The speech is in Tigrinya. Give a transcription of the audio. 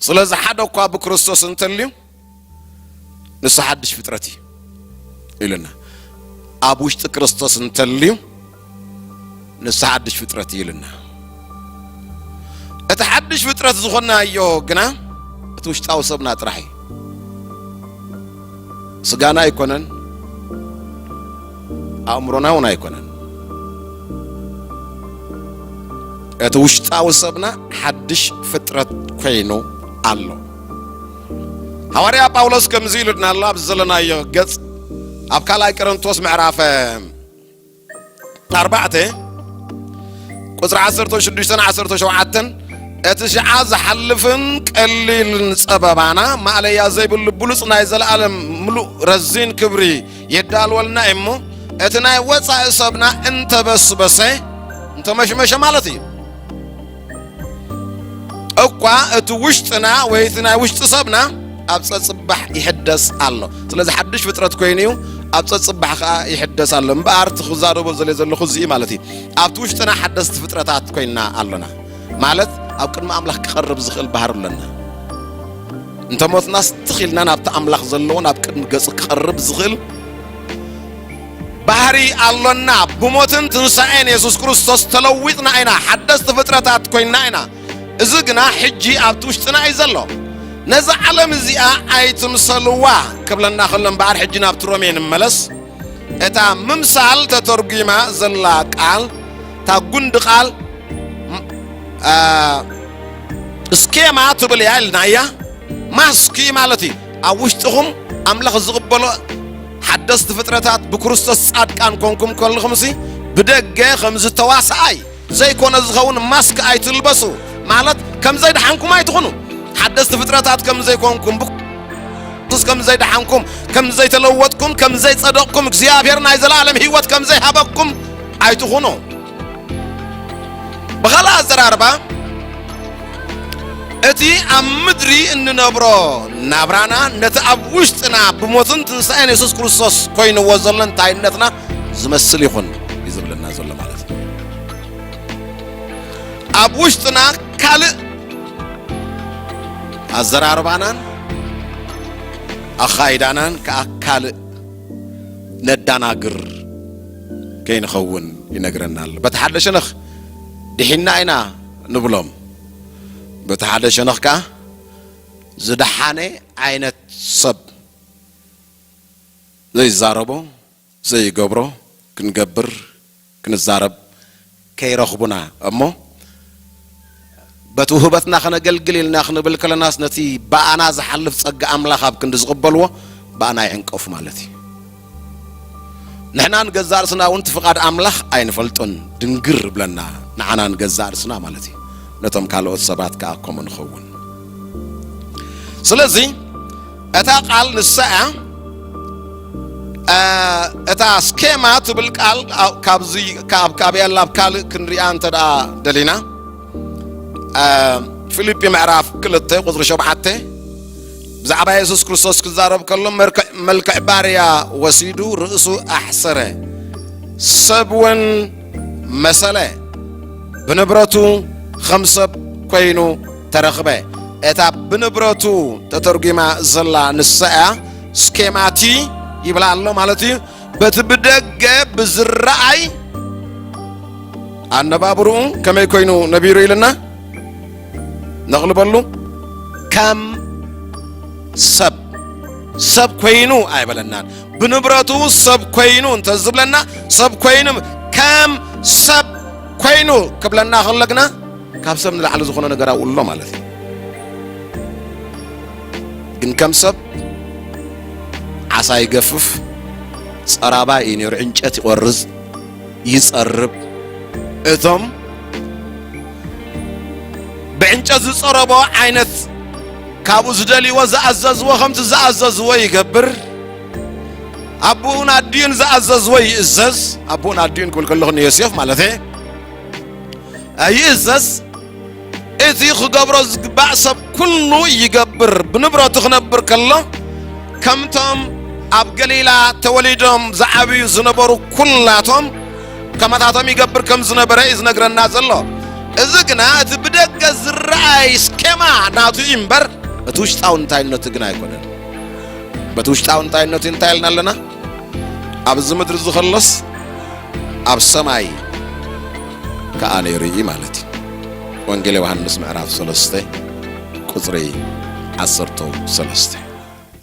ስለዚ ሓደ እኳ ብክርስቶስ እንተልዩ ንሱ ሓድሽ ፍጥረት እዩ ኢሉና። ኣብ ውሽጢ ክርስቶስ እንተልዩ ንሱ ሓድሽ ፍጥረት እዩ ኢሉና። እቲ ሓድሽ ፍጥረት ዝኾናዮ ግና እቲ ውሽጣዊ ሰብና ጥራሕ እዩ። ስጋና ኣይኮነን፣ ኣእምሮና እውን ኣይኮነን። እቲ ውሽጣዊ ሰብና ሓድሽ ፍጥረት ኮይኑ ኣሎ። ሃዋርያ ጳውሎስ ከምዚ ኢሉና ኣሎ። ኣብ ዘለናዮ ገጽ ኣብ ካልኣይ ቆሮንቶስ ምዕራፍ ኣርባዕተ ቁጽሪ ዓሰርተ ሽዱሽተን ዓሰርተ ሸውዓተን፣ እቲ ሽዓ ዝሓልፍን ቀሊልን ጸበባና ማእለያ ዘይብሉ ብሉጽ ናይ ዘለኣለም ምሉእ ረዚን ክብሪ የዳልወልና እሞ፣ እቲ ናይ ወጻኢ ሰብና እንተበስበሰ፣ እንተመሽመሸ ማለት እዩ፣ እኳ እቲ ውሽጥና ወይ እቲ ናይ ውሽጢ ሰብና ኣብ ጸጽባሕ ይሕደስ ኣሎ። ስለዚ ሓድሽ ፍጥረት ኮይኑ እዩ፣ ኣብ ጸጽባሕ ከኣ ይሕደስ ኣሎ። እምበኣር እቲ ክዛረቦ ዘለ ዘለኹ እዚ እዩ ማለት እዩ። ኣብቲ ውሽጥና ሓደስቲ ፍጥረታት ኮይንና ኣሎና። ማለት ኣብ ቅድሚ ኣምላኽ ክቐርብ ዝኽእል ባህሪ ኣለና። እንተ ሞትናስ ትኽ ኢልና ናብቲ ኣምላኽ ዘለዎ ናብ ቅድሚ ገጹ ክቐርብ ዝኽእል ባህሪ ኣሎና። ብሞትን ትንሳኤን የሱስ ክርስቶስ ተለዊጥና ኢና፣ ሓደስቲ ፍጥረታት ኮይንና ኢና። እዚ ግና ሕጂ ኣብቲ ውሽጥና እዩ ዘሎ። ነዛ ዓለም እዚኣ ኣይትምሰልዋ ክብለና ከሎ እምበኣር፣ ሕጂ ናብቲ ሮሜ ንመለስ። እታ ምምሳል ተተርጒማ ዘላ ቃል፣ እታ ጉንዲ ቃል፣ ም-፣ አ፣ ስኬማ ትብል እያ ኢልና እያ። ማስክ ማለት እዩ። ኣብ ውሽጥኹም ኣምላኽ ዝቕበሎ ሓደስቲ ፍጥረታት ብክርስቶስ ጻድቃን ኮንኩም ከለኹምሲ፣ ብደገ ከም ዝተዋስኣይ ዘይኮነ ዝኸውን ማስክ ኣይትልበሱ። ማለት ከም ዘይደሓንኩም ኣይትኹኑ። ሓደስቲ ፍጥረታት ከም ዘይኮንኩም፣ ብክርስቶስ ከም ዘይደሓንኩም፣ ከም ዘይተለወጥኩም፣ ከም ዘይጸደቕኩም፣ እግዚኣብሔር ናይ ዘለኣለም ህይወት ከም ዘይሃበኩም ኣይትኹኑ። ብኻልእ ኣዘራርባ፣ እቲ ኣብ ምድሪ እንነብሮ ናብራና ነቲ ኣብ ውሽጥና ብሞትን ትንሳኤን የሱስ ክርስቶስ ኮይንዎ ዘሎ እንታይነትና ዝመስል ይኹን እዩ ዝብለና ዘሎ ማለት እዩ። ኣብ ውሽጥና ካልእ ኣዘራርባናን ኣኻይዳናን ከኣ ካልእ ነዳናግር ከይንኸውን ይነግረና ኣሎ። በቲ ሓደ ሸነኽ ድሒና ኢና ንብሎም፣ በቲ ሓደ ሸነኽ ከኣ ዝደሓነ ዓይነት ሰብ ዘይዛረቦ ዘይገብሮ ክንገብር ክንዛረብ ከይረኽቡና እሞ፣ በቲ ውህበትና ከነገልግል ኢልና ክንብል ከለናስ፣ ነቲ ብኣና ዝሓልፍ ጸጋ ኣምላኽ ኣብ ክንዲ ዝቕበልዎ፣ ብኣና ይዕንቀፉ ማለት እዩ። ንሕና ንገዛእ ርእስና እውን እቲ ፍቓድ ኣምላኽ ኣይንፈልጦን፣ ድንግር ብለና፣ ንዓና ንገዛእ ርእስና ማለት እዩ። ነቶም ካልኦት ሰባት ከኣ ከምኡ ንኸውን። ስለዚ እታ ቃል ንሳ እያ፣ እ፣ እታ ስኬማ ትብል ቃል ኣብ፣ ካብዚ፣ ካብ፣ ካብ ያላ ኣብ ካልእ ክንሪኣ እንተ ደኣ ደሊና፣ እ፣ ፊልጲ ምዕራፍ ክልተ ቁጽሪ ሸውዓተ ብዛዕባ የሱስ ክርስቶስ ክዛረብ ከሎ፣ መልክዕ፣ መልክዕ ባርያ ወሲዱ ርእሱ ኣሕሰረ፣ ሰብ እውን መሰለ፣ ብንብረቱ ከም ሰብ ኮይኑ ተረኽበ። እታ ብንብረቱ ተተርጒማ ዘላ ንሳ እያ፣ ስኬማቲ ይብላ ኣሎ ማለት እዩ። በቲ ብደገ ብዝረኣይ ኣነባብርኡ ከመይ ኮይኑ ነቢሩ ኢልና ነቕልበሉ፣ ከም ሰብ፣ ሰብ ኮይኑ ኣይበለናን። ብንብረቱ ሰብ ኮይኑ እንተ ዝብለና፣ ሰብ ኮይኑ፣ ከም ሰብ ኮይኑ ክብለና ከሎ ግና፣ ካብ ሰብ ንላዕሊ ዝኾነ ነገር ኣብኡ ኣሎ ማለት እዩ። ግን ከም ሰብ ዓሳ ይገፍፍ፣ ጸራባይ እዩ ነይሩ፣ ዕንጨት ይቖርጽ፣ ይጸርብ። እቶም ብዕንጨት ዝጸረቦ ዓይነት ካብኡ ዝደልይዎ ዝኣዘዝዎ ከምቲ ዝኣዘዝዎ ይገብር። ኣቦኡን ኣዲኡን ዝኣዘዝዎ ይእዘዝ። ኣቦኡን ኣዲኡን ክብል ከለኹ ንዮሴፍ ማለት እየ። ይእዘዝ። እቲ ክገብሮ ዝግባእ ሰብ ኩሉ ይገብር። ብንብረቱ ክነብር ከሎ፣ ከምቶም ኣብ ገሊላ ተወሊዶም ዝዓብዩ ዝነበሩ ኩላቶም ከማታቶም ይገብር ከም ዝነበረ እዩ ዝነግረና ዘሎ። እዚ ግና እቲ ብደገ ዝረኣይ ስኬማ ናቱ እዩ እምበር፣ እቲ ውሽጣዊ እንታይነቱ ግን ኣይኮነን። በቲ ውሽጣዊ እንታይነቱ እንታይ ኢልና ኣለና? ኣብዚ ምድሪ እዚ ከሎስ ኣብ ሰማይ ከኣ ነይሩ እዩ ማለት እዩ። ወንጌል ዮሃንስ ምዕራፍ ሰለስተ ቁጽሪ ዓሰርተ ሰለስተ።